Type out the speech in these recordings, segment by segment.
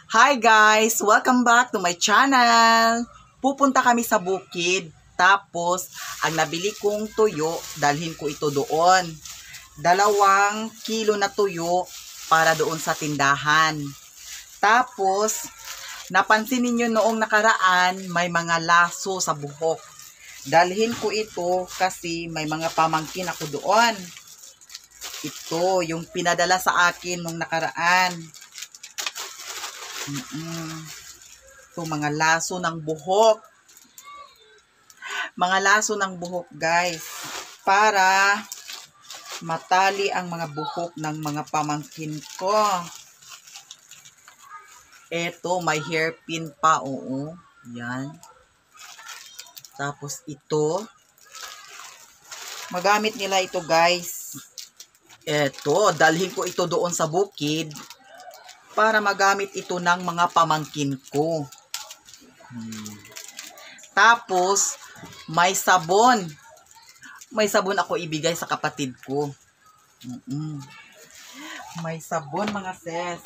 Hi guys! Welcome back to my channel! Pupunta kami sa bukid. Tapos, ang nabili kong tuyo, dalhin ko ito doon. 2 kilo na tuyo para doon sa tindahan. Tapos, napansin ninyo noong nakaraan, may mga laso sa buhok. Dalhin ko ito kasi may mga pamangkin ako doon. Ito, yung pinadala sa akin nung nakaraan. Ito, mga laso ng buhok. Mga laso ng buhok, guys. Para matali ang mga buhok ng mga pamangkin ko. Ito, may hairpin pa, oo. Yan. Tapos ito. Magamit nila ito, guys. Ito, dalhin ko ito doon sa bukid para magamit ito ng mga pamangkin ko. Tapos, may sabon. May sabon ako ibigay sa kapatid ko. May sabon, mga sis.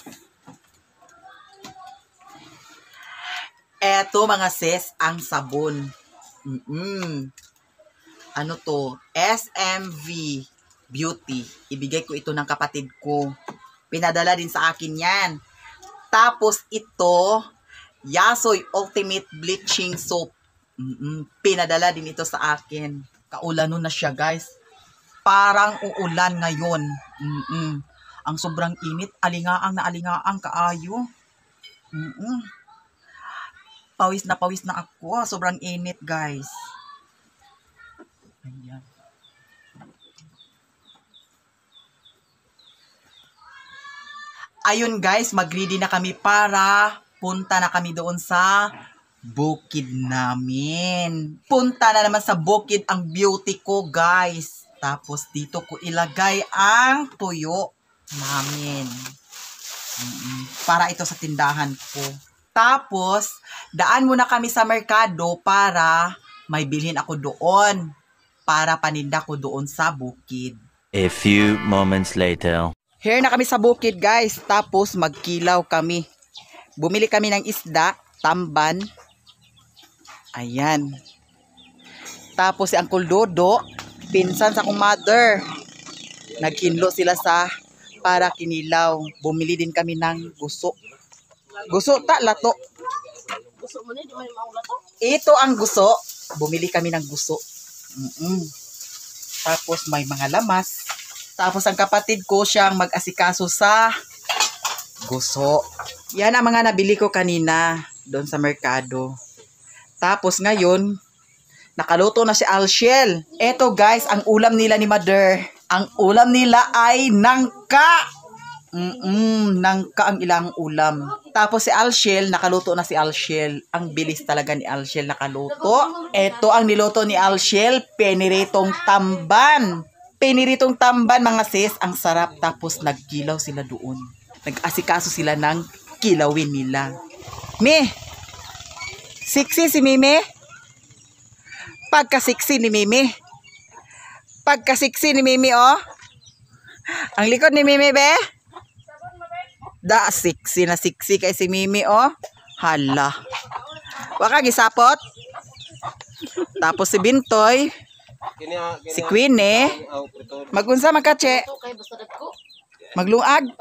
Eto, mga sis, ang sabon. Ano to? SMV Beauty. Ibigay ko ito ng kapatid ko. Pinadala din sa akin yan. Tapos ito, Yasoy Ultimate Bleaching Soap. Pinadala din ito sa akin. Kaulano na siya, guys. Parang uulan ngayon. Ang sobrang init. Alingaang na alingaang kaayo. Pawis na ako. Sobrang init, guys. Ayan. Ayun guys, mag-ready na kami para punta na kami doon sa bukid namin. Punta na naman sa bukid ang beauty ko, guys. Tapos dito ko ilagay ang tuyo namin. Para ito sa tindahan ko. Tapos, daan muna kami sa merkado para may bilhin ako doon. Para paninda ko doon sa bukid. A few moments later. Here na kami sa bukid, guys. Tapos magkilaw kami. Bumili kami ng isda, tamban. Ayan. Tapos si Uncle Dodo, pinsan sa akong mother. Nagkinlo sila sa para kinilaw. Bumili din kami ng guso. Guso ta, lato. Ito ang guso. Bumili kami ng guso. Tapos may mga lamas. Tapos ang kapatid ko siyang mag-asikaso sa guso. Yan ang mga nabili ko kanina doon sa merkado. Tapos ngayon, nakaluto na si Alshell. Eto guys, ang ulam nila ni Mother. Ang ulam nila ay nangka. Nangka ang ilang ulam. Tapos si Alshell, nakaluto na si Alshell. Ang bilis talaga ni Alshell nakaluto. Eto ang niluto ni Alshell, peniritong tamban. Piniritong tamban, mga sis, ang sarap. Tapos nagkilaw sila doon. Nag-asikaso sila ng kilawin nila. Me, sexy si Mimi. Pagka-sexy ni Mimi. Pagka-sexy ni Mimi, oh. Ang likod ni Mimi, be. Da, sexy na sexy kay si Mimi, oh. Hala. Waka gisapot. Tapos si Bintoy. Si Queen eh. Magunsa makache. Maglungag.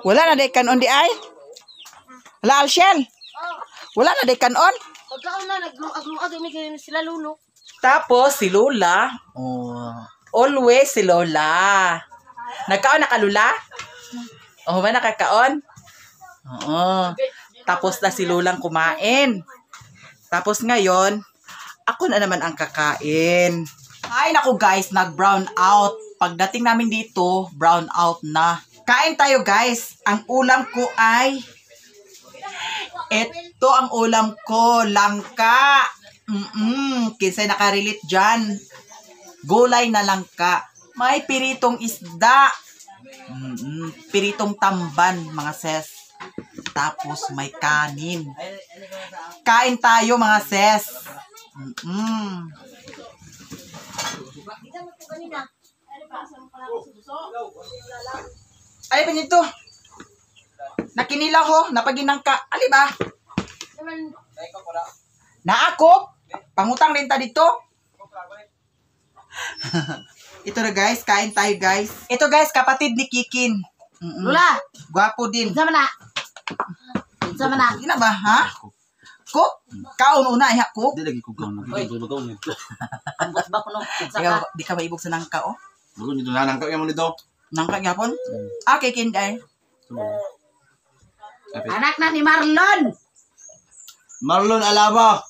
Wala na day kanon di ay. Wala Alshell. Wala na day kanon. Pagkaon na naglungag-lungag kami sila lulo. Tapos si Lola, oh, always si Lola. Nagkaon na ka, Lola? Oh, ba nakakaon? Oo. Tapos na si Lolang kumain. Tapos ngayon, ako na naman ang kakain. Ay, naku guys, nag-brown out. Pagdating namin dito, brown out na. Kain tayo guys. Ang ulam ko ay, ito ang ulam ko, langka. Kinsay nakarelate dyan. Gulay na langka. May piritong isda. Piritong tamban, mga sis. Tapos may kanin. Kain tayo, mga sis. Ay, pa nito. Nakinilaw ho, napaginangka. Ali ba? Na ako? Pangutang rin ta dito. Ito na guys, kain tayo guys. Ito guys, kapatid ni Kikin. Lula, Gwapo din. unsa man na? Unsa man na? Ina ba, ha? Cook? Kaon una, iha, cook? Di lagi ko kaon. Di ko kaon nito. Ambot ba kuno? Unsa Ikaw, ka? di ka maibog sa nangka, oh. Bago nito nanang ka mo nito. Nangka gyapon? Ah, Kikin, ay. Anak na ni Marlon. Marlon Alaba.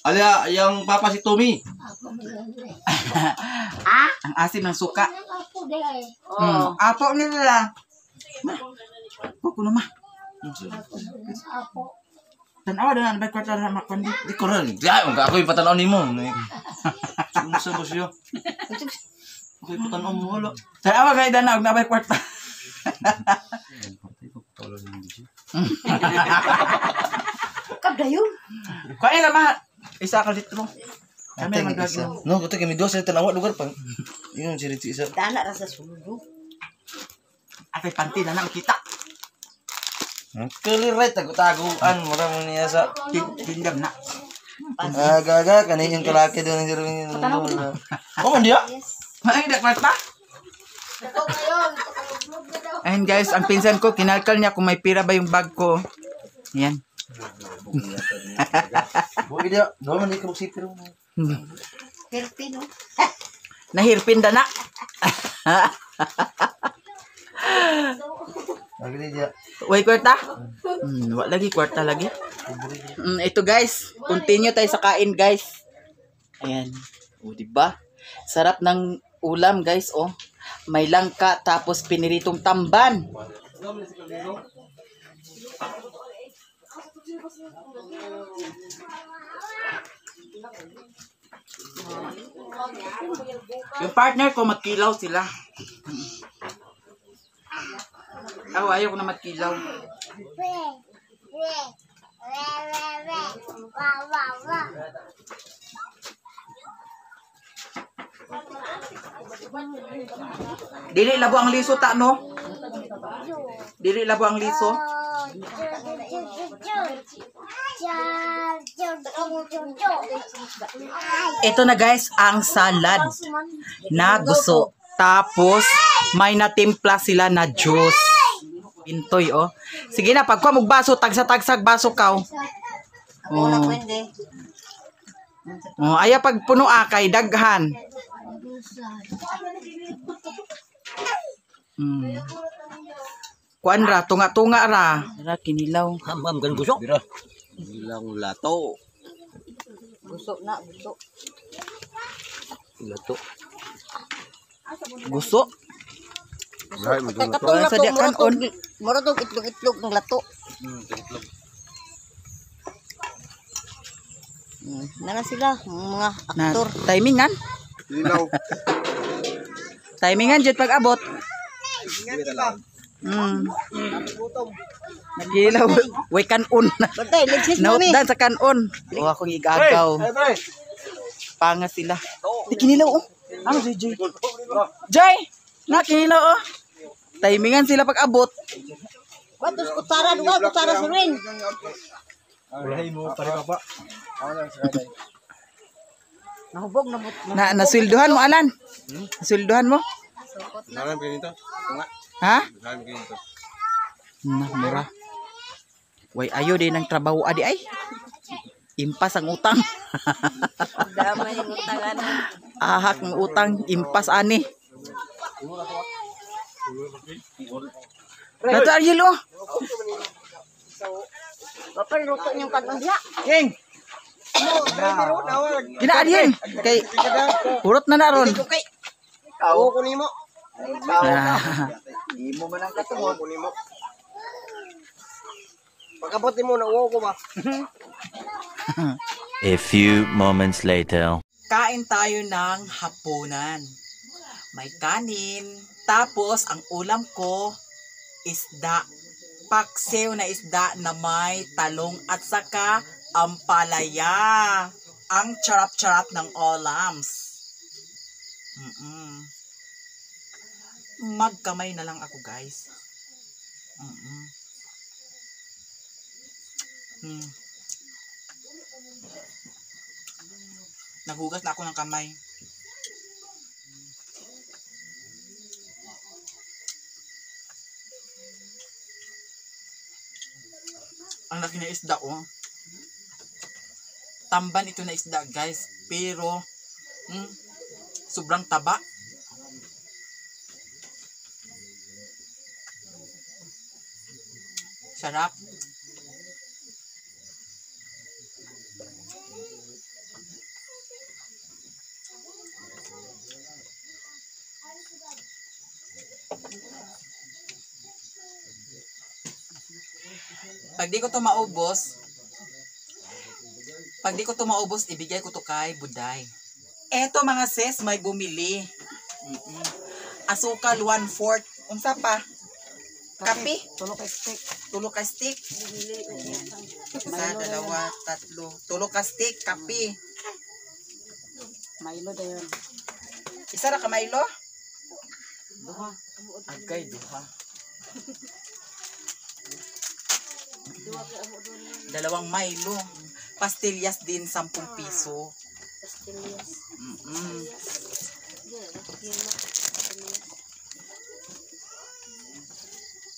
Alia, yung papa si Tommy. Ha? Ang asim ng suka. Oh. Apo nila. Ma. Cook kuno ma. Tanawa doon na kwarta na makundi. Di ko rin. Di ay, ako yung patanaw nimo. Unsa ba siya? Ako yung patanaw mo wala. Tanawa kay dana og nabay kwarta. Kadayon. Kuha na ma. Isa ka litro. Kami man Isa. No, kuto kami duha sa tanawa lugar pang. Ingon si Richie isa. Dana ra sa sulod. Atay panty na na makita. Clear right tago-taguan mura mo niya sa Tindam na. Aga-aga kani yung kalaki doon ang zero. Oh, man dia. Ay, da kwarta. Ayun guys, ang pinsan ko, kinalkal niya kung may pira ba yung bag ko. Yan. Bugi dia, doon man di ka magsipiro. Perti no. Nahirpin da na. Lagi dia. Way kwarta? Wa lagi, kwarta lagi. Ito guys, continue tayo sa kain guys. Ayan. O, di ba? Sarap ng ulam guys, oh. May langka tapos piniritong tamban. Yung partner ko, magkilaw sila. Ako, ayaw ko na magkilaw. Dili labo ang liso ta, no? Dili labo ang liso. Ito na guys, ang salad na guso. Tapos, may natimpla sila na juice. Pintoy, oh. Sige na, pagkuha mong baso, tagsa-tagsag baso ka, oh. Oh. Oh, aya pag puno kay daghan. Kuan ra, tunga-tunga ra. Ra kinilaw. Ham-ham gan gusto. Bira. Ilang lato. Busok na, busok. Lato. Gusto. Katong Sa lato, di kanon. mura tong itlog-itlog ng lato. Nana sila, mga Na aktor. timingan. Timingan jud pag-abot. Nagilaw, way kanon. Bantay, legsis mami. Nautdan sa kanon. Oh, akong igagaw. Panga sila. Di kinilaw oh. Ano si Joy? Joy! Na kinilaw oh. Timingan sila pag-abot. Watos kutsara, duwa kutsara sa rin. Ulahi mo pare papa. Nahubog na but. Na nasweldohan mo Alan. Nasweldohan mo? Naram kayo nito. Ha? Naram kayo nito. Na, mura. Way ayo din ang trabaho adi ay. Impas ang utang. Damay ng utangan. Ahak ng utang, impas ani. Dato Ariel oh. Bapa luto niyong kanon diha. King. Gina Ariel kay urot na na ron. Ako ko nimo. Ah, Imo man ang katungod. Ko nimo. Pagabot nimo na uwo ko ba? A few moments later. Kain tayo ng hapunan. May kanin. Tapos, ang ulam ko, isda. Paksiw na isda na may talong at saka ampalaya. Ang charap-charap ng olams. Magkamay na lang ako, guys. Naghugas na ako ng kamay. Ang laki na isda, oh. Tamban ito na isda, guys. Pero, sobrang taba. Sarap. Pag di ko to maubos, ibigay ko to kay Buday. Eto mga sis, may bumili. Asukal 1/4. Unsa pa? Kape? Tulo ka stick. Tulo ka stick. Isa, dalawa, tatlo. Tulo ka stick, kape. Milo dayon. Isa ra ka Milo? Duha. Agay, duha. Dalawang Milo. Pastillas din, 10 piso. Pastillas.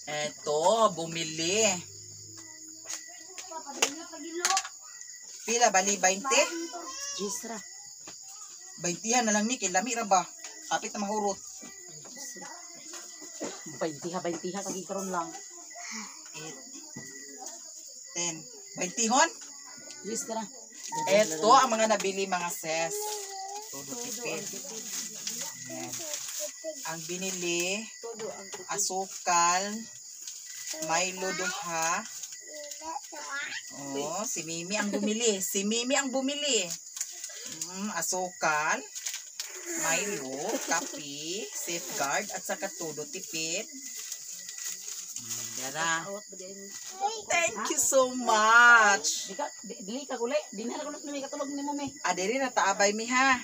Eto, bumili. Pila bali 20? Jisra. 20 na lang ni kay lami ra ba? Kapit na mahurot. 20 ha, 20 ha kagi karon lang. 8 10. 20 hon? Jisra. Eto ang mga nabili mga ses. Todo tipid. Ayan. Ang binili, asukal, Milo duha. Oh, si Mimi ang bumili. Si Mimi ang bumili. Asukal, Milo, kape, safeguard, at saka todo tipid. Dara. Thank you so much. Di ka, dili ka guli. Di na ko na katulog nimo me. Adiri na taabay mi ha.